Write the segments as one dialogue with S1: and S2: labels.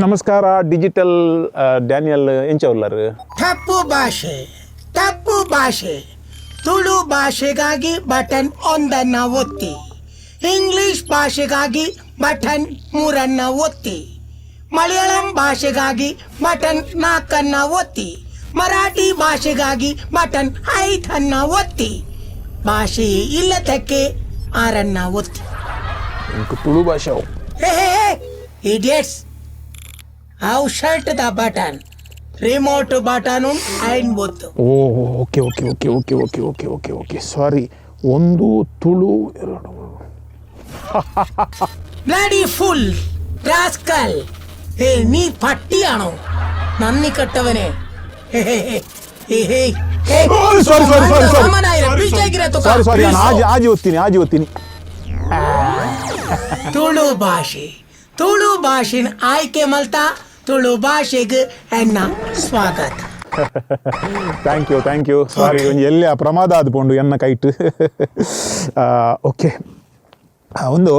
S1: ನಮಸ್ಕಾರ digital Daniel ಎಂಚ ಉಲ್ಲರ್?
S2: ತಪ್ಪು ಭಾಷೆ, ತಪ್ಪು ಭಾಷೆ. ತುಳು ಭಾಷೆಗಾಗಿ ಬಟನ್ ಒಂದನ್ನ ಒತ್ತಿ. ಇಂಗ್ಲಿಷ್ ಭಾಷೆಗಾಗಿ ಬಟನ್ ಮೂರನ್ನ ಒತ್ತಿ. ಮಲಯಾಳಂ ಭಾಷೆಗಾಗಿ ಬಟನ್ ನಾಲ್ಕನ್ನ ಒತ್ತಿ. ಮರಾಠಿ ಭಾಷೆಗಾಗಿ ಬಟನ್ ಐದನ್ನ ಒತ್ತಿ. ಭಾಷೆ ಇಲ್ಲದಕ್ಕೆ ಆರನ್ನ ಒತ್ತಿ.
S1: ಇಂಕ್ ತುಳು ಭಾಷೆ ಅವು.
S2: ಇಡಿಯಟ್ಸ್, ಅವು shirt the button, remote button ಐನ್ ಒತ್ತು.
S1: ಓ, okay okay okay okay okay okay okay okay, sorry. ಒಂದು ತುಳು, ಎರಡು.
S2: Bloody full, rascal. ಹೇ, ನೀ ಪಟ್ಟಿಯಾಣೋ? ನನ್ನಿ ಕಟ್ಟವನೇ. ಹೇ ಹೇ ಹೇ ಹೇ ಹೇ ಹೇ.
S1: ಸಾರಿ ಸಾರಿ ಸಾರಿ ಸಾರಿ.
S2: ಸಾಮಾನಾಯಿರ, ಬೀಚಾಗಿರ ತುಕ.
S1: ಸಾರಿ ಸಾರಿ, ನಾನು ಆಜಿ ಆಜಿ ಒತ್ತೀನಿ, ಆಜಿ ಒತ್ತೀನಿ.
S2: ತುಳು ಭಾಷೆ, ತುಳು ಭಾಷೆನ ಆಯ್ಕೆ ಮಲ್ತಾ. ತುಳು ಭಾಷೆಗೆ ಎನ್ನ ಸ್ವಾಗತ.
S1: Thank you, thank you. Sorry, ಒಂಜಿ ಎಲ್ಲಿ ಆ ಪ್ರಮಾದ ಆದ್ ಪೋಂಡು ಎನ್ನ ಕೈಟ್. ಓಕೆ, ಒಂದು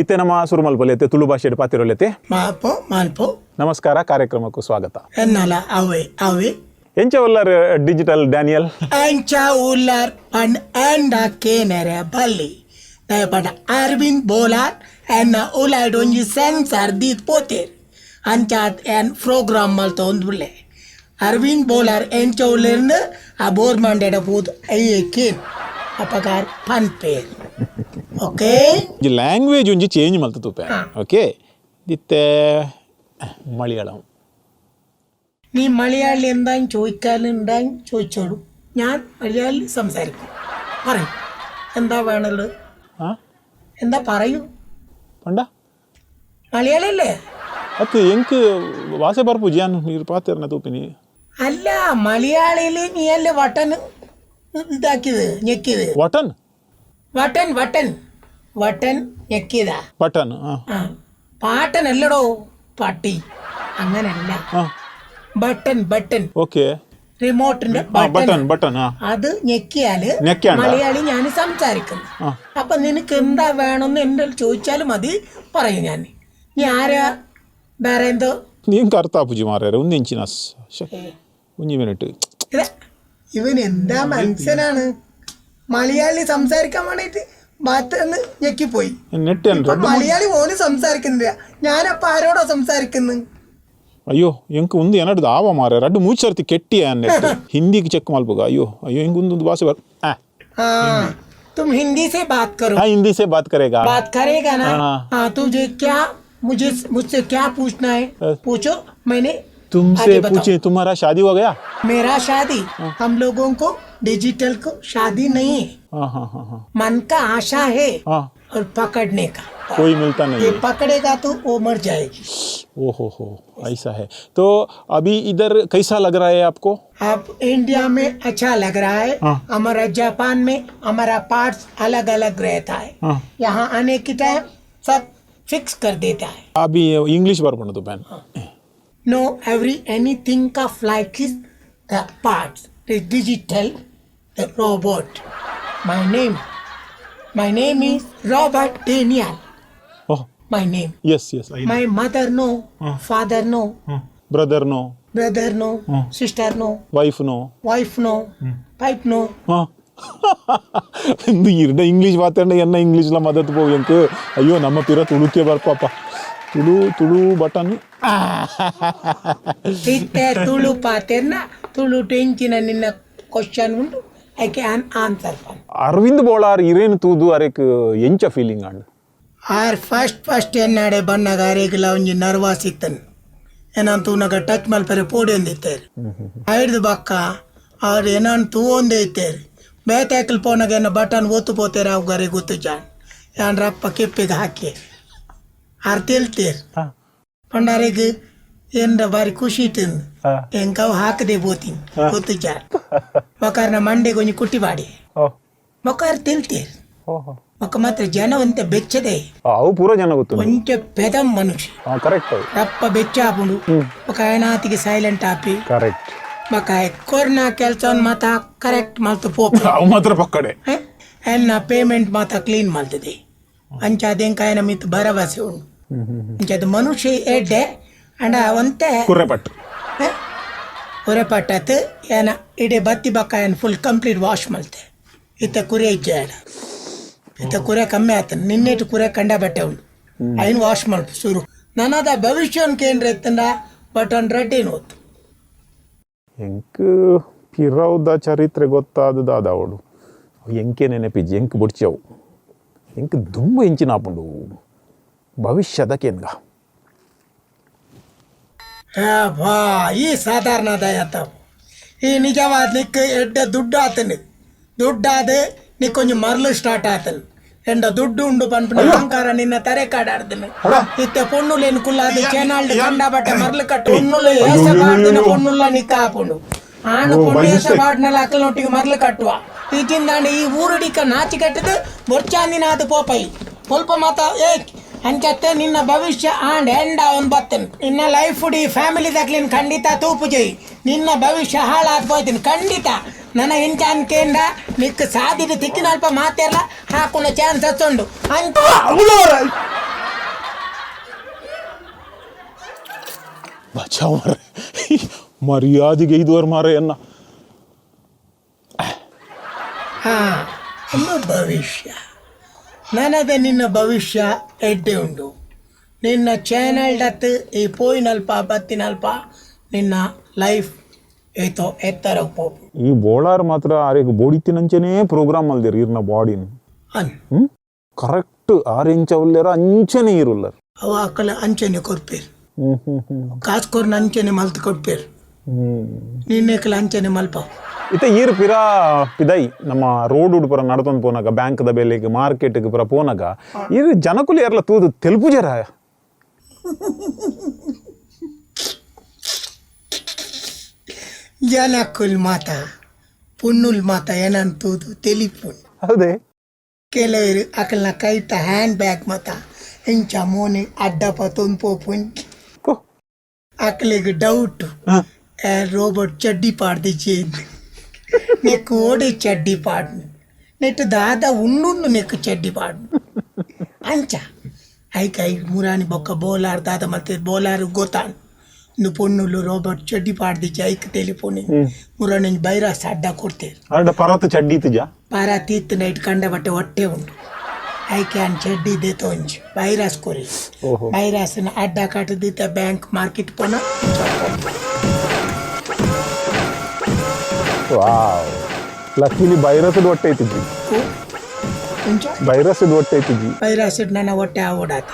S1: ಇತ್ತೆ ನಮ್ಮ ಸುರು ಮಲ್ಪೊಲಿ ತುಳು ಭಾಷೆಡ್ ಪಾತಿರೊಲೆತೆ.
S2: ಮಾಲ್ಪೋ ಮಾಲ್ಪೋ.
S1: ನಮಸ್ಕಾರ, ಕಾರ್ಯಕ್ರಮಕ್ಕೂ ಸ್ವಾಗತ.
S2: ಎನ್ನಲ ಅವೆ ಅವೆ.
S1: ಎಂಚ ಉಲ್ಲರ್ ಡಿಜಿಟಲ್ ಡ್ಯಾನಿಯಲ್?
S2: ಅಂಚ ಉಲ್ಲರ್ ಪಂಡ್ ಅಂಡ ಕೇನರೆ ಬಲ್ಲಿ ದಯಪಂಡ ಅರವಿಂದ್ ಬೋಲಾರ್ ಎನ್ನ ಉಲಾಯ್ಡ್ ಒಂಜಿ ಸೆನ್ಸರ್ ದೀತ್ ಪೋತೇರ್. ಅಂಚಾತ್ ಎನ್ ಪ್ರೋಗ್ರಾಮ್ ಮಲ್ತ ಒಂದು ಅರವಿಂದ್ ಬೋಲಾರ್ ಎಂಚ ಉಲ್ಲೇರ್ಂದು ಆ ಬೋರ್ ಮಂಡೆಡ ಪೂದ್ ಅಯ್ಯೆ ಕೇನ್ ಅಪಗಾರ್ ಪನ್ಪೇರ್. ಓಕೆ.
S1: ಒಂಜಿ ಲ್ಯಾಂಗ್ವೇಜ್ ಒಂಜಿ ಚೇಂಜ್ ಮಲ್ತ ತೂಪೆ. ಓಕೆ, ಇತ್ತೆ ಮಲಯಾಳಂ.
S2: നീ മലയാളി എന്താന്ന് ചോദിക്കാനുണ്ടായി ചോദിച്ചോളൂ. ഞാൻ മലയാളി സംസാരിക്കും. പറയൂ, എന്താ വേണുള്ളത്?
S1: ആ.
S2: എന്താ പറയൂ.
S1: ಪಂಡ?
S2: മലയാളല്ലേ?
S1: ಅತ್ತೆ, ಎಂಕ್ ವಾಸೆ ಬರ್ಪುಜಿ. ಯಾನ್ ನೀರು ಪಾತೆರ್ನ ತೂಪಿನಿ.
S2: അല്ല, മലയാളിയിൽ നീ അല്ലേ വട്ടൻ ഇതാക്കിയത്, ഞെക്കിയത്?
S1: വട്ടൻ?
S2: വട്ടൻ വട്ടൻ വട്ടൻ ഞെക്കിയതാ.
S1: ബട്ടൺ, ആ.
S2: ആ, പാട്ടനല്ലടോ പട്ടി, അങ്ങനല്ല.
S1: ആ.
S2: Button button.
S1: Okay.
S2: റിമോട്ടിന്റെ
S1: ആ, ബട്ടൺ ബട്ടൺ, ആ.
S2: അത് ഞെക്കിയാല്
S1: ഞെക്കിയാണ്ടാ?
S2: മലയാളി ഞാൻ സംസാരിക്കുന്നു.
S1: ആ.
S2: അപ്പൊ നിനക്ക് എന്താ വേണമെന്ന് എന്റെ ചോദിച്ചാലും മതി, പറയും ഞാൻ. നീ ആരാ, വേറെ എന്തോ?
S1: ನೀನ್ ಅರ್ಥ ಆಪುಜಿ ಮಾರ್ರೆ, ಒಂದು ಇಂಚಿನ ಒಂಜಿ ಮಿನಿಟ್.
S2: ഇതാ, ഇവൻ എന്താ മനുഷ്യനാണ്? മലയാളി സംസാരിക്കാൻ വേണ്ടിട്ട് ബാത്ത് ഞെക്കിപ്പോയി.
S1: ನೆಟ್ ಏನ್
S2: ഇപ്പൊ മലയാളി ഓന് സംസാരിക്കുന്നില്ല. ഞാനപ്പ ആരോടാ സംസാരിക്കുന്നു?
S1: ಅಯ್ಯೋ, ಎಂಕ್ ಒಂದು ಏನಾಡ್ದು ಆವ ಮಾರ್ರೆ, ರಡ್ಡು ಮೂರು ಸರ್ತಿ ಕೆಟ್ಟಿ ನೆಟ್. ಹಿಂದಿಗೆ ಚೆಕ್ ಮಲ್ಪುಗ. ಅಯ್ಯೋ ಅಯ್ಯೋ, ಹಿಂಗ್ ಒಂದು ಭಾಷೆ ಬರ್ ಆ.
S2: हाँ, तुम हिंदी से बात करो.
S1: हाँ, हिंदी से बात करेगा.
S2: बात करेगा ना?
S1: हाँ।
S2: हाँ, तुझे क्या, मुझे मुझसे क्या पूछना है?
S1: हाँ।
S2: पूछो, मैंने
S1: तुमसे
S2: आगे बताओ।
S1: पूछे, तुम्हारा शादी हो गया?
S2: मेरा शादी, हम लोगों को डिजिटल को शादी नहीं है।
S1: हाँ हाँ हाँ हाँ
S2: मन का आशा है और पकड़ने का
S1: कोई मिलता नहीं
S2: ये
S1: है।
S2: पकड़ेगा तो वो मर जाएगी।
S1: ओ हो हो, ऐसा है। तो अभी इधर कैसा लग रहा है आपको?
S2: अब इंडिया में अच्छा लग रहा है। हमारा जापान में हमारा पार्ट्स अलग अलग रहता है। यहाँ आने के टाइम सब फिक्स कर देता है।
S1: अभी इंग्लिश ಬರ್ಪುಂಡು ban.
S2: No, every anything of like is the parts, the digital, the robot. My name, my name is Robert Daniel.
S1: Oh.
S2: My name.
S1: Yes.
S2: My mother no, father no,
S1: brother no,
S2: brother no, sister no,
S1: wife no,
S2: wife no, pipe no.
S1: ಇರ್ಡ English ಮಾತಾಡ ಎನ್ನ ಇಂಗ್ಲೀಷ್ಲ ಮದತ್ ಪೋ ಎಂಕ್. ಅಯ್ಯೋ, ನಮ್ಮ ಪಿರ ತುಳುಕೆ ಬರ್ಪಾಪ. Tulu Tulu button.
S2: ಇತ್ತೆ ತುಳು ಪಾತೆರ್ನ ತುಳು ಟೆಂಚಿನ ನಿನ್ನ question ಉಂಟು, I can answer.
S1: Arvind Bolar ಇರೇನು ತೂದು ಅರೆಕ್ ಎಂಚ feeling and?
S2: R first first ಎನ್ನಾಡೆ ಬಣ್ಣಗ ಅರೆಗ್ಲ ಒಂಜಿ ನರ್ವಾಸ್ ಇತ್ತನ್. ಏನಂತ ತೂನಗ ಟಚ್ ಮಲ್ಪರೆ ಪೋಡಿ ಒಂದಿತ್ತೇರು. ಐಡ್ದು ಬಕ್ಕ ಅವ್ರು ಏನನ್ ತೂವೊಂದೇ ಇತ್ತೇರು. ಬೇತಾಕಲ್ ಪೋನಾಗ ಏನ ಬಟನ್ ಒತ್ತು ಪೋತೇರು, ಅವು ಗರೆ ಗೊತ್ತು ಜಾನ್ ಯಾನ್ ರಪ್ಪ ಕೆಪ್ಪಿಗೆ ಹಾಕಿ ಆರ್ ತೆಲ್ತೇರು. ಪಂಡಾರೆಗ್ ಏನ್ರ ಬಾರಿ ಖುಷಿ ಇತ್ತು. ಎಂಕವು ಹಾಕದೆ ಬೋತೀನಿ ಗೊತ್ತು ಜಾನ್ ಬಕಾರ್ನ ಮಂಡೆಗೆ ಒಂಜಿ ಕುಟ್ಟಿ ಬಾಡಿ ಬಕಾರ್ ತೆಲ್ತೇರು. ಬೊಕ್ಕ ಮಾತ್ರ ಜನ ಒಂತೆ ಬೆಚ್ಚದೆ.
S1: ಅವು ಪೂರ ಜನ ಗೊತ್ತು.
S2: ಒಂಚ ಪೆದಂ ಮನುಷ್ಯ.
S1: ಕರೆಕ್ಟ್.
S2: ರಪ್ಪ ಬೆಚ್ಚ ಆಪುಂಡು. ಬೊಕ ಏನಾತಿಗೆ ಸೈಲೆಂಟ್ ಆಪಿ.
S1: ಕರೆಕ್ಟ್.
S2: ಬೊಕ ಕೊರ್ನ ಕೆಲಸ ಮಾತ ಕರೆಕ್ಟ್ ಮಲ್ತು ಪೋಪ.
S1: ಅವು ಮಾತ್ರ ಪಕ್ಕಡೆ.
S2: ಎನ್ನ ಪೇಮೆಂಟ್ ಮಾತ ಕ್ಲೀನ್ ಮಲ್ತದೆ. ಅಂಚ ಅದೆಂಕಾಯನ ಮಿತ್ ಭರವಸೆ ಉಂಡು. ಇಂಚದ ಮನುಷ್ಯ ಎಡ್ಡೆ ಅಂಡ ಒಂತೆ
S1: ಕುರ್ರೆಪಟ್ಟು
S2: ಕುರೆಪಟ್ಟತ್ ಏನ ಇಡೀ ಬತ್ತಿ ಬಕ್ಕ ಏನು full complete wash ಮಲ್ತೆ. ಇತ್ತ ಕುರೆ ಇಜ್ಜೆ ಇತ್ತ ಕುರೆ ಕಮ್ಮಿ ಆತ ನಿನ್ನೆಟ್ಟು ಕುರೆ ಕಂಡ ಬಟ್ಟೆ ಉಂಡು ಐನ್ ವಾಶ್ ಮಲ್ಪ ಶುರು. ನನದ ಭವಿಷ್ಯ ಕೇಂದ್ರ ಇತ್ತಂಡ ಬಟನ್ ರೆಡ್ಡಿ ನೋತು.
S1: ಎಂಕ್ ಪಿರೌದ ಚರಿತ್ರೆ ಗೊತ್ತಾದದಾದ ಅವಳು ಎಂಕೆ ನೆನಪಿಜ್ಜಿ ಎಂಕ್ ಬುಡ್ಚವು ಎಂಕ್ ದುಂಬ ಎಂಚಿನ ಆಪುಂಡು ಭವಿಷ್ಯದ ಕೇನ್ಗ.
S2: ಬಾ ಈ ಸಾಧಾರಣದ ಆತ ಈ ನಿಜವಾದ ನಿಕ್ ಎಡ್ಡೆ ದುಡ್ಡು ಆತನು ದುಡ್ಡಾದ ನಿಕ್ ಕೊಂಚ ಮರಳು ಸ್ಟಾರ್ಟ್ ಆತನು ಎಂಡ ದುಡ್ಡು ಉಂಡು ಪನ್ಪಿನ ಅಹಂಕಾರ ನಿನ್ನ ತರೆ ಕಾಡಾಡ್ದನು. ಇತ್ತೆ ಪೊಣ್ಣುಲೇನು ಕುಲ್ಲಾದ ಚೇನಾಲ್ಡ್ ಕಂಡ ಬಟ್ಟೆ ಮರಳು ಕಟ್ಟು ಪೊಣ್ಣುಲು ಏಸ ಬಾಡ್ದಿನ ಪೊಣ್ಣುಲ್ಲ ನಿಕ್ಕ ಆಪುಂಡು ಆನು ಪೊಣ್ಣು ಏಸ ಬಾಡ್ನಲ್ಲ ಅಕ್ಕಲೊಟ್ಟಿಗೆ ಮರಳು ಕಟ್ಟುವ ಈಚಿಂದಾಂಡ ಈ ಊರುಡಿಕ ನಾಚಿ ಕಟ್ಟದು ಬೊರ್ಚಾಂದಿನ ಅದು ಪೋಪೈ ಸ್ವಲ್ಪ ಮಾತ ಏ ಅಂಚತ್ತೆ ನಿನ್ನ ಭವಿಷ್ಯ ಆಂಡ್ ಎಂಡ ಅವನ್ ಬತ್ತನ್ ನಿನ್ನ ಲೈಫ್ ಉಡಿ ಫ್ಯಾಮಿಲಿ ದಕ್ಲಿನ್ ಖಂಡಿತ ತೂಪು ಜೈ ನಿನ್ನ ಭವಿಷ್ಯ ಹಾಳಾದ್ ಹೋಯ್ತೀನಿ ಖಂಡಿತ. ನನ್ನ ಇಂಚ ಅನ್ಕೇಂಡ ನಿಕ್ ಸಾದಿದ ತಿಕ್ಕಿನ ಅಲ್ಪ ಮಾತೆಲ್ಲ ಹಾಕುನ ಚಾನ್ಸ್ ಉಂಡು ಅಂಚ.
S1: ಬಚಾವ್ ಮಾರ್ರೆ, ಮರ್ಯಾದೆಗೆ ಐದುವರೆ ಮಾರ ಎನ್ನ.
S2: ಹಾ ಒಂದು ಭವಿಷ್ಯ ನನದ ನಿನ್ನ ಭವಿಷ್ಯ ಎಡ್ಡೆ ಉಂಡು ನಿನ್ನ ಚಾನಲ್ ಡತ್ ಈ ಪೋಯಿನಲ್ಪ ಬತ್ತಿನಲ್ಪ ನಿನ್ನ ಲೈಫ್ ಏತೋ ಎತ್ತರ ಪೋಪು.
S1: ಈ ಬೋಳಾರ್ ಮಾತ್ರ ಆರೆಗ್ ಬೋಡಿತಿನಂಚೆನೇ ಪ್ರೋಗ್ರಾಮ್ ಅಲ್ದಿರ್ ಇರ್ನ ಬಾಡಿನ
S2: ಅನ್
S1: ಕರೆಕ್ಟ್ ಆರು ಇಂಚ ಉಲ್ಲೇರ ಅಂಚನೆ ಇರುಲ್ಲರ್.
S2: ಅವ ಅಕ್ಕಲ ಅಂಚನೆ ಕೊರ್ಪೇರು
S1: ಹ್ಮ್ ಹ್ಮ್ ಹ್ಮ್
S2: ಕಾಸು ಕೊರ್ನ ಅಂಚನೆ ಮಲ್ತು ಕೊಡ್ಪೇರು
S1: ಹ್ಮ್
S2: ನಿನ್ನೆಕಲ ಅಂಚನೆ ಮಲ್ಪ.
S1: ಇತ್ತೆ ಈರ್ ಪಿರಾ ಪಿದೈ ನಮ್ಮ ರೋಡ್ ಉಡುಪುರ ನಡತೊಂದು ಪೋನಾಗ ಬ್ಯಾಂಕ್ದ ಬೆಲೆಗೆ ಮಾರ್ಕೆಟ್ಗೆ ಪುರ ಪೋನಾಗ ಈರ್ ಜನಕುಲು ಯಾರ್ಲ ತೂದು ತೆಲ್ಪುಜರ?
S2: ಜನಕ್ಕುಲ್ ಮಾತ ಪುಣ್ಣುಲ್ ಮಾತ ಏನಂತೂದು ತೆಲಿಪುಣ್.
S1: ಹೌದೇ?
S2: ಕೆಲವರು ಅಕಲ್ನ ಕೈತ ಹ್ಯಾಂಡ್ ಬ್ಯಾಗ್ ಮಾತ ಇಂಚ ಮೋನಿ ಅಡ್ಡ ಪತ್ತೊಂದು ಪೋಪುನ್.
S1: ಕೋ.
S2: ಅಕ್ಲೆಗ್ ಡೌಟ್ ರೋಬೋಟ್ ಚಡ್ಡಿ ಪಾಡ್ದಿಜ್ಜಿ ನೆಕ್ ಓಡಿ ಚಡ್ಡಿ ಪಾಡ್ನು ನೆಟ್ ದಾದ ಉಂಡುಂಡು ನೆಕ್ ಚಡ್ಡಿ ಪಾಡ್ನು ಅಂಚ ಐಕ್ I ಮುರಾನಿ ಬೊಕ್ಕ ಬೋಲಾರ್ ದಾದ ಮತ್ತೆ ಬೋಲಾರ್ ಗೊತ್ತಾನ್ ಇನ್ನು ಪೊಣ್ಣುಲು ರೋಬೋಟ್ ಚಡ್ಡಿ ಪಾಡ್ದಿಜ್ಜಿ ಐಕ್ ತೆಲಿಪೋನಿ ಮುರಾನಿ ಬೈರಾಸ್ ಅಡ್ಡ ಕೊಡ್ತೇವೆ.
S1: ಅಡ್ಡ ಪರತ್ ಚಡ್ಡಿ ಇತ್ತುಜ?
S2: ಪಾರ ತೀತ್ ನೈಟ್ ಕಂಡ ಬಟ್ಟೆ ಹೊಟ್ಟೆ ಉಂಡು ಐಕೆ ಅನ್ ಚಡ್ಡಿ ದೇತ ಒಂಜಿ ಬೈರಾಸ್ ಕೊರಿ.
S1: ಓಹೋ.
S2: ಬೈರಾಸನ ಅಡ್ಡ ಕಟ್ಟದಿತ್ತ ಬ್ಯಾಂಕ್ ಮಾರ್ಕೆಟ್ ಪೋನ.
S1: ವಾವ್, ಲಕ್ಕಿಲಿ ಬೈರಸ್ ಹೊಟ್ಟೆ ಇತ್ತಿಜಿ.
S2: ఉంచ.
S1: ಬೈರಸ್ ಹೊಟ್ಟೆ ಇತ್ತಿಜಿ.
S2: ಬೈರಾಸ್ ನನ್ನ ಹೊಟ್ಟೆ ಆವಡಾತಿ.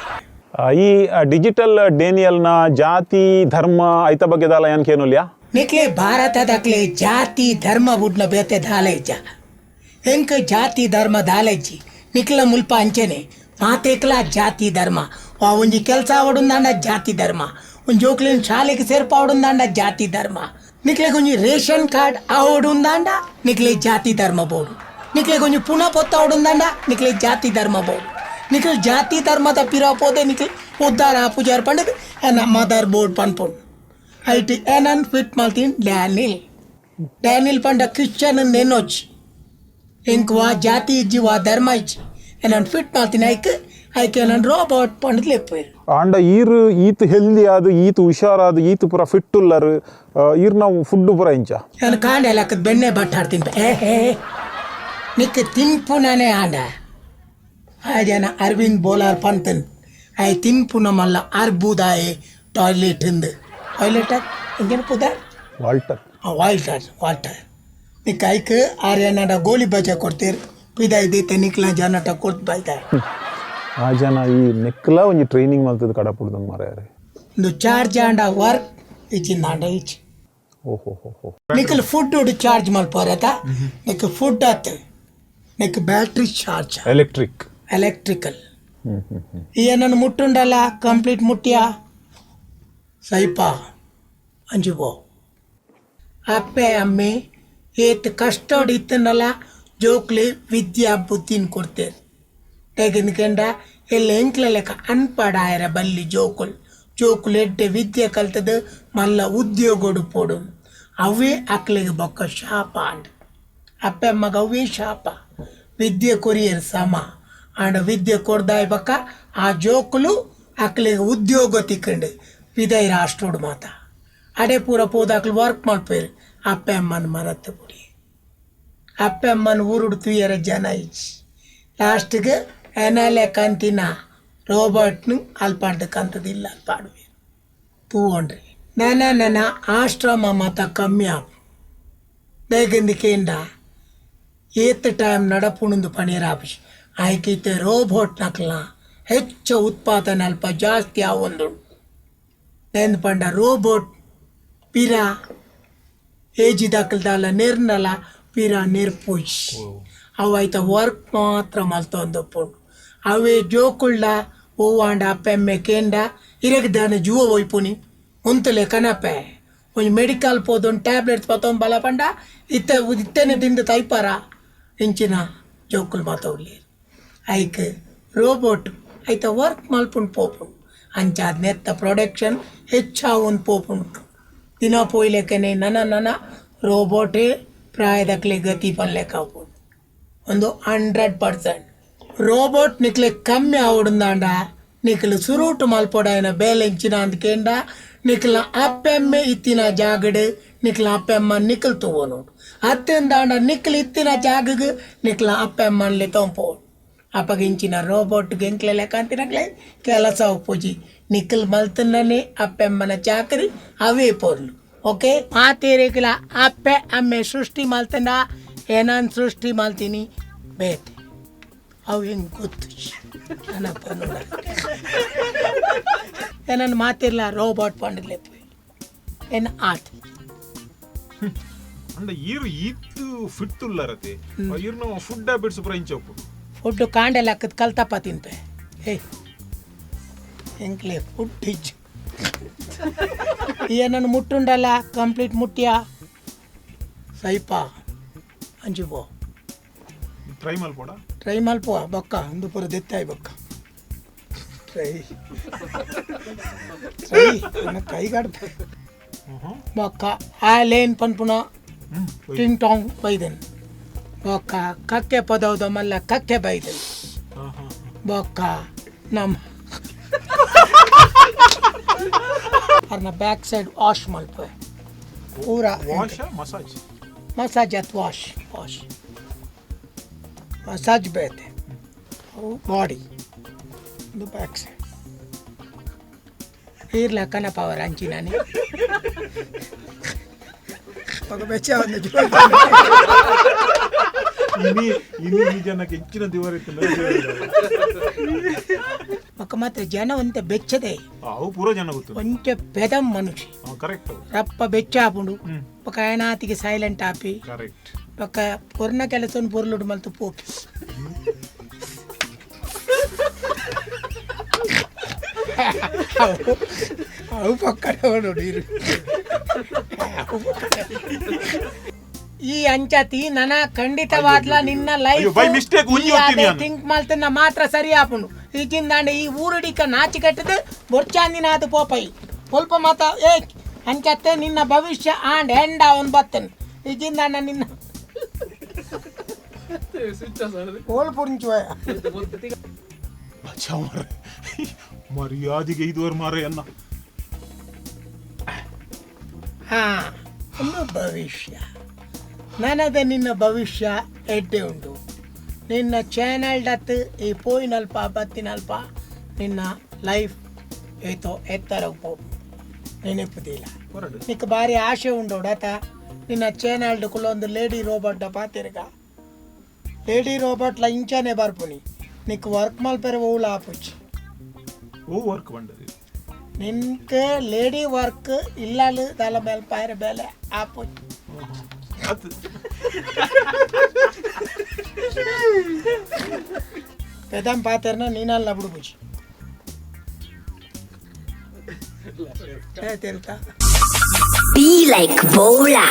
S1: ಈ ಡಿಜಿಟಲ್ ಡೇನಿಯಲ್ನ ಜಾತಿ ಧರ್ಮ ಐತ ಬಗ್ಗೆ ದಾಲ ಏನ್ಕೇನುಲ್ಯಾ?
S2: ನಿಕ್ಲೆ ಭಾರತದಕ್ಲೆ ಜಾತಿ ಧರ್ಮ ಬುಡ್ನ ಬೇತೆ ದಾಲೈಜ ಎಂಕ್ ಜಾತಿ ಧರ್ಮ ದಾಲೈಜಿ ನಿಕ್ಲ ಮುಲ್ಪ ಅಂಚೆನೆ ಮಾತೇಕ್ಲ ಜಾತಿ ಧರ್ಮ ಆ ಒಂಜಿ ಕೆಲಸ ಆವಡುಂದಾಂಡ ಜಾತಿ ಧರ್ಮ ಒಂಜಿ ಜೋಕ್ಲಿನ ಶಾಲೆಗೆ ಸೇರ್ಪಾವಡುಂದಾಂಡ ಜಾತಿ ಧರ್ಮ ನಿಕ್ಲೆಗ್ ಒಂಜಿ ರೇಷನ್ ಕಾರ್ಡ್ ಆವಡುಂದಾಂಡ ನಿಕ್ಲೆ ಜಾತಿ ಧರ್ಮ ಬೋಡು ನಿಕ್ಲೆಗ್ ಒಂಜಿ ಪುಣ ಪೊತ್ತ ಆವಡುಂದಾಂಡ ನಿಕ್ಲೆ ಜಾತಿ ಧರ್ಮ ಬೋಡು ನಿಕ್ಲೆ ಜಾತಿ ಧರ್ಮದ ಪಿರ ಪೋದೆ ನಿಕ್ಲೆ ಉದ್ದಾರ ಪೂಜಾರ್ ಪಂಡದ್ ಮದರ್ ಬೋರ್ಡ್ ಪನ್ಪೊಡು IT ಏನನ್ ಫಿಟ್ ಮಲ್ತೀನಿ ಡ್ಯಾನಿಲ್ ಡ್ಯಾನಿಲ್ ಪಂಡ ಕ್ರಿಶ್ಚಿಯನ್ ನೆನೊಚ್ಚಿ ಇಂಕ್ ವಾ ಜಾತಿ ಇಜ್ಜಿ ವಾ ಧರ್ಮ ಇಜ್ಜಿ ಏನನ್ ಫಿಟ್ ಮಲ್ತೀನಿ ಐಕ್ ಐಕ್ ಏನನ್ ರೋಬೋಟ್ ಪಂಡದ್ ಲೆಪ್ಪೇರು.
S1: ಆಂಡ ಈರ್ ಈತ್ ಹೆಲ್ದಿ ಆದ್ ಈತ್ ಹುಷಾರಾದ್ ಈತ್ ಪೂರ ಫಿಟ್ ಉಲ್ಲರ್ ಈರ್ ನಾವು ಫುಡ್ ಪೂರ ಇಂಚ?
S2: ನಾನು ಕಾಂಡೆ ಹಾಕದ್ ಬೆಣ್ಣೆ ಬಟ್ಟಾಡ್ ತಿನ್ಪ ಏ ಹೇ ನಿಕ್ ತಿನ್ಪುನನೇ ಆಂಡ ಆ ಜನ ಅರವಿಂದ್ ಬೋಲಾರ್ ಪಂತನ್ I ತಿನ್ಪುನ ಮಲ್ಲ ಅರ್ಬುದಾಯೆ ಟಾಯ್ಲೆಟ್ ಇಂದು ಟಾಯ್ಲೆಟ್ ಎಂಜನ ಪುದರ್?
S1: Walter.
S2: Walter Walter ನಿಕ್ ಐಕ್ ಆರ್ ಏನಾಡ ಗೋಲಿ ಬಜೆ ಕೊಡ್ತೀರ್ ಪಿದಾಯ್ ದೀತೆ ನಿಕ್ಲ ಜನಟ ಕೊಡ್ತು ಬೈತಾರೆ.
S1: ಆ ಜನ ಈ ನೆಕ್ಲ ಒಂಜಿ ಟ್ರೈನಿಂಗ್ ಮಲ್ತದ ಕಡಪುಡ್ದು ಮಾರ್ಯಾರೆ.
S2: ಒಂದು ಚಾರ್ಜ್ ಆಂಡ ವರ್ಕ್ ಇಚ್ಚಿಂದಾಂಡ ಇಚ್ಚಿ.
S1: ಓಹೋ ಹೋ ಹೋ.
S2: ನಿಕ್ಲ್ ಫುಡ್ ಚಾರ್ಜ್ ಮಲ್ಪೋರತ ನಿಕ್ ಫುಡ್ ಆತ್ Nick battery charge.
S1: Electric.
S2: Electrical ಈ ಏನನ್ನು ಮುಟ್ಟುಂಡಲ್ಲ ಕಂಪ್ಲೀಟ್ ಮುಟ್ಟಿಯ ಸೈಪ ಅಂಜುಬೋ ಅಪ್ಪೆ ಅಮ್ಮೆ ಏತ್ ಕಷ್ಟೋಡ್ ಇತ್ತನಲ್ಲ ಜೋಕ್ಲಿ ವಿದ್ಯಾ ಬುದ್ಧಿನ ಕೊಡ್ತೇವೆ ತೆಗೆದುಕೊಂಡ ಎಲ್ಲ ಎಂಕ್ಲ ಲೆಕ್ಕ ಅನ್ಪಡಾಯರ ಬಲ್ಲಿ ಜೋಕುಲ್ ಜೋಕುಲು ಎಡ್ಡೆ ವಿದ್ಯೆ ಕಲ್ತದ ಮಲ್ಲ ಉದ್ಯೋಗಡು ಪೋಡು ಅವೇ ಅಕ್ಲಿಗೆ ಬೊಕ್ಕ ಶಾಪ ಅಂಡ್ ಅಪ್ಪೆ ಅಮ್ಮಗ ಅವೇ ಶಾಪ. ವಿದ್ಯೆ ಕೊರಿಯರ್ ಸಮ ಆಂಡ ವಿದ್ಯೆ ಕೊಡ್ದಾಯ್ ಬೊಕ್ಕ ಆ ಜೋಕುಲು ಅಕ್ಲೆಗ್ ಉದ್ಯೋಗ ತಿಕ್ಕಂಡು ಪಿದೈ ರಾಷ್ಟ್ರೋಡು ಮಾತ ಅಡೆ ಪೂರ ಪೋದು ಅಕ್ಲು ವರ್ಕ್ ಮಲ್ಪೇರು. ಅಪ್ಪೆ ಅಮ್ಮನ ಮರತ್ತ ಪುಡಿ ಅಪ್ಪೆ ಅಮ್ಮನ ಊರುಡು ತೂಯರ ಜನ ಇಜ್ಜಿ. ಲಾಸ್ಟ್ಗೆ ಎನಾಲೆ ಕಂತಿನ ರೋಬೋಟ್ನು ಅಲ್ಪಾಡ್ದು ಕಂತದಿಲ್ಲ ಅಲ್ಪಾಡುವೆ ತೂವೊಂಡ್ರಿ. ನನ ನನ ಆಶ್ರಮ ಮಾತ ಕಮ್ಮಿ ಆಪು ದೇಗಂದಿಕೇಂಡ ಏತ್ ಟೈಮ್ ನಡಪುಣಂದು ಪಣೀರ್ ಆಪುಜಿ. ಆಯ್ಕೈತೆ ರೋಬೋಟ್ ನಕ್ಲ ಹೆಚ್ಚು ಉತ್ಪಾದನೆ ಅಲ್ಪ ಜಾಸ್ತಿ ಆವೊಂದುಂಡು. ಎಂದ್ ಪಂಡ ರೋಬೋಟ್ ಪಿರ ಏಜಿದಕ್ಲ್ದಾಲ ನೆರ್ನಲ ಪಿರ ನೆರ್ಪುಜಿ. ಅವು ಐತ ವರ್ಕ್ ಮಾತ್ರ ಮಲ್ತೊಂದುಪ್ಪುಂಡು. ಅವೇ ಜೋಕುಳ್ಳ ಒವ್ವಾಂಡ ಅಪ್ಪೆಮ್ಮೆ ಕೇಂಡ ಇರೆಗ್ ದಾನೆ ಜೂವ ಒಯ್ಪುನಿ ಉಂತುಲೆ ಕನಪೆ ಒಂಜಿ ಮೆಡಿಕಲ್ ಪೋದು ಒಂದು ಟ್ಯಾಬ್ಲೆಟ್ಸ್ ಪತ್ತೊಂದು ಬಲ ಪಂಡ ಇತ್ತೆ ಇತ್ತೆನೆ ತಿಂದು ತೈಪಾರ ಇಂಚಿನ ಜೋಕುಲು ಮಾತ ಉಲ್ಲೆರ್. ಐಕ್ ರೋಬೋಟ್ ಐತ ವರ್ಕ್ ಮಲ್ಪುಂಡು ಪೋಪುಂಡು. ಅಂಚಾದ್ ನೆತ್ತ ಪ್ರೊಡಕ್ಷನ್ ಹೆಚ್ಚಾವೊಂದು ಪೋಪುಂಡು. ದಿನ ಪೋಯ್ಲೆಕ್ಕನೆ ನನ ನನ ರೋಬೋಟೇ ಪ್ರಾಯದಕ್ಲೆ ಗತಿ ಪನ್ಲೆಕ್ಕ ಆಪುಂಡು. ಒಂದು 100% ರೋಬೋಟ್ ನಿಕ್ಲೆ ಕಮ್ಮಿ ಆವೊಡುಂದಾಂಡ ನಿಕ್ಲು ಸುರೂಟು ಮಲ್ಪೊಡಾಯಿನ ಬೇಲೆ ಇಂಚಿನ ಅಂದ್ ಕೇಂಡ ನಿಕ್ಲ ಅಪ್ಪೆಮ್ಮೆ ಇತ್ತಿನ ಜಾಗಡ್ ನಿಕ್ಲ ಅಪ್ಪೆಮ್ಮ ನಿಕ್ಲ್ ತೂವೊನೊಡು. ಅತ್ತೆಂದಾಂಡ ನಿಕ್ಲ್ ಇತ್ತಿನ ಜಾಗಗ್ ನಿಕ್ಲ ಅಪ್ಪೆಮ್ಮನ್ಲೆ ತೊಂಪೊಡು. ಅಪಗ ಇಂಚಿನ ರೋಬೋಟ್ ಎಂಕ್ಲೆ ಲೆಕ್ಕ ಅಂತಿನಕ್ಲೆ ಕೆಲಸ ಉಪ್ಪುಜಿ. ನಿಕ್ಲ್ ಮಲ್ತನನೆ ಅಪ್ಪೆಮ್ಮನ ಚಾಕರಿ ಅವೇ ಪೊರ್ಲು. ಓಕೆ ಮಾತೇರೆಗ್ಲ ಅಪ್ಪೆ ಅಮ್ಮೆ ಸೃಷ್ಟಿ ಮಲ್ತಂಡ ಏನನ್ ಸೃಷ್ಟಿ ಮಲ್ತೀನಿ ಬೇತೆ ಅವು ಹೆಂಗೆ ಗೊತ್ತು ನನ್ನಪ್ಪ ನೋಡ ಏನನ್ನು ಮಾತಿರ್ಲ ರೋಬೋಟ್ ಪಂಡಲೆ ಪೋಯಿ ಏನು ಆತ.
S1: ಅಂಡ ಈರು ಈತ್ ಫಿಟ್ ಉಲ್ಲರತೆ ಈರ್ನ ಫುಡ್ ಹ್ಯಾಬಿಟ್ಸ್ ಪೂರ ಇಂಚ ಉಪ್ಪುಂಡು.
S2: ಫುಡ್ ಕಾಂಡೆಲ್ಲ ಹಾಕದ್ ಕಲ್ತಪ್ಪ ತಿನ್ಪೆ. ಏಯ್ ಎಂಕ್ಲೆ ಫುಡ್ ಇಜ್ಜು ಏನನ್ನು ಮುಟ್ಟುಂಡಲ್ಲ ಕಂಪ್ಲೀಟ್ ಮುಟ್ಟಿಯ ಸೈಪ ಅಂಚು ಪೋ.
S1: ಟ್ರೈ ಮಲ್ಪೋಡ.
S2: ಟ್ರೈ ಮಲ್ಪುವ ಬೊಕ್ಕ ಒಂದು ಪೂರ ದೆತ್ತಾಯ್ ಬೊಕ್ಕ ಟ್ರೈ ಟ್ರೈ ನನ್ನ ಕೈಗಾಡ್ ಬೊಕ್ಕ ಆ ಲೇನ್ ಪನ್ಪುನ ಟಿಂಗ್ ಟಾಂಗ್ ಬೈದನ್ ಬೊಕ್ಕ ಕಕ್ಕೆ ಪದೌದ ಮಲ್ಲ ಕಕ್ಕೆ ಬೈದನ್ ಬೊಕ್ಕ ನಮ್ಮ ಅರ್ನ back side wash ಮಲ್ಪೆ ಪೂರ.
S1: Wash massage?
S2: Massage ಅತ್ wash wash massage ಬೇತೆ ಅವು ಬಾಡಿ ಒಂದು ಬ್ಯಾಕ್ ಸೈಡ್ ಈರ್ಲ ಕನಪವರ್ ಅಂಚಿನಾನಿ ఒక ಬೆಚ್ಚ ಒಂದು.
S1: ಇನಿ ಇನಿ ಈ ಜನಕ್ಕೆ ಹೆಚ್ಚಿನ ದಿವರ ಇತ್ತು.
S2: ఒక ಮಾತ್ರ ಜನ ಒಂತೆ ಬೆಚ್ಚದೆ.
S1: ಅವು ಪೂರ ಜನ ಗೊತ್ತು.
S2: ಒಂಚೆ ಪೆದಂ ಮನುಷ್ಯ.
S1: ಕರೆಕ್ಟ್.
S2: ರಪ್ಪ ಬೆಚ್ಚ ಆಪುಂಡು ಬೊಕ ಆಯನಾತಿಗೆ ಸೈಲೆಂಟ್ ಆಪಿ.
S1: ಕರೆಕ್ಟ್.
S2: ಬೊಕ ಪೊರ್ನ ಕೆಲಸ ಪೊರ್ಲುಡು ಮಲ್ತು ಪೋಪಿ. ಅವು ಅವು ಪಕ್ಕಡೆ ನೀರು ಈ ಅಂಚತಿ ನನ ಖಂಡಿತವಾದ್ಲ ನಿನ್ನ ಲೈಫ್
S1: ಅಯ್ಯೋ, by mistake ಒಂಜಿ ಒತ್ತಿನಿ ನಾನು.
S2: ಥಿಂಕ್ ಮಲ್ತನ ಮಾತ್ರ ಸರಿ ಆಪುಂಡು. ಈಚಿಂದಾಂಡ ಈ ಊರುಡಿಕ ನಾಚಿ ಕಟ್ಟದು ಬೊರ್ಚಾಂದಿನಾದು ಪೋಪೈ ಸ್ವಲ್ಪ ಮಾತ ಏ ಅಂಚತ್ತೆ ನಿನ್ನ ಭವಿಷ್ಯ ಆಂಡ್ ಹೆಂಡ ಅವನ್ ಬತ್ತನ್ ಈಚಿಂದಾಂಡ ನಿನ್ನ ಓಲ್ ಪುಂಚುವ.
S1: ಬಚಾವ್ ಮಾರ್ರೆ, ಮರ್ಯಾದೆಗೆ ಇದುವರೆ ಮಾರ್ರೆ ಅನ್ನ.
S2: ಹಾ ಒಂದು ಭವಿಷ್ಯ ನನದ ನಿನ್ನ ಭವಿಷ್ಯ ಎಡ್ಡೆ ಉಂಟು. ನಿನ್ನ ಚಾನಲ್ ಡತ್ ಈ ಪೋಯಿನಲ್ಪ ಬತ್ತಿನಲ್ಪ ನಿನ್ನ ಲೈಫ್ ಏತೋ ಎತ್ತರ ಪೋಪು ನೆನಪುದಿಲ್ಲ.
S1: ಹೊರಡು.
S2: ನಿಕ್ ಬಾರಿ ಆಶೆ ಉಂಡು ಡತ ನಿನ್ನ ಚಾನಲ್ ಒಂದು ಲೇಡಿ ರೋಬೋಟ್ ಪಾತಿರ್ಗ ಲೇಡಿ ರೋಬೋಟ್ಲ ಇಂಚಾನೆ ಬರ್ಪುನಿ ನಿಕ್ ವರ್ಕ್ ಮಲ್ಪೆರೆ ಓಲ ಆಪುಜಿ.
S1: ಓ ವರ್ಕ್ ಬಂಡది.
S2: ನಿನ್ಕ ಲೇಡಿ ವರ್ಕ್ ಇಲ್ಲಾಲು ದಾಲ ಮೇಲೆ ಪಾಯರ ಬೇಲೆ ಆಪುಜಿ.
S1: ಅದು
S2: ಪೆದಂ ಪಾತೆರ್ನ ನೀನಲ್ಲ ಬಿಡ್ಬುಜಿ ತಿರ್ತಾ.
S3: Be like Bola.